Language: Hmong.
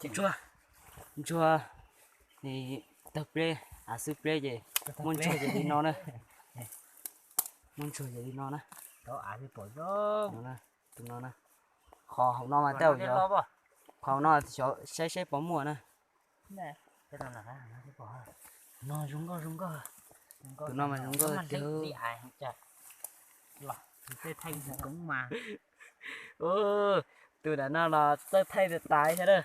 Ntsuag, ntsuag, tawg pleb, av xwb pleb ces muab ntsuag ces li no na. Muab ntsuag ces li no na. Tus no na. Qhov hauv no mas tej zaum yog, qhov hauv no xyov saib saib puas muaj na. No zoo nkauj zoo nkauj. Tus no mas zoo nkauj tiag. Tus nram no los txawj thaij tas tas thiab na.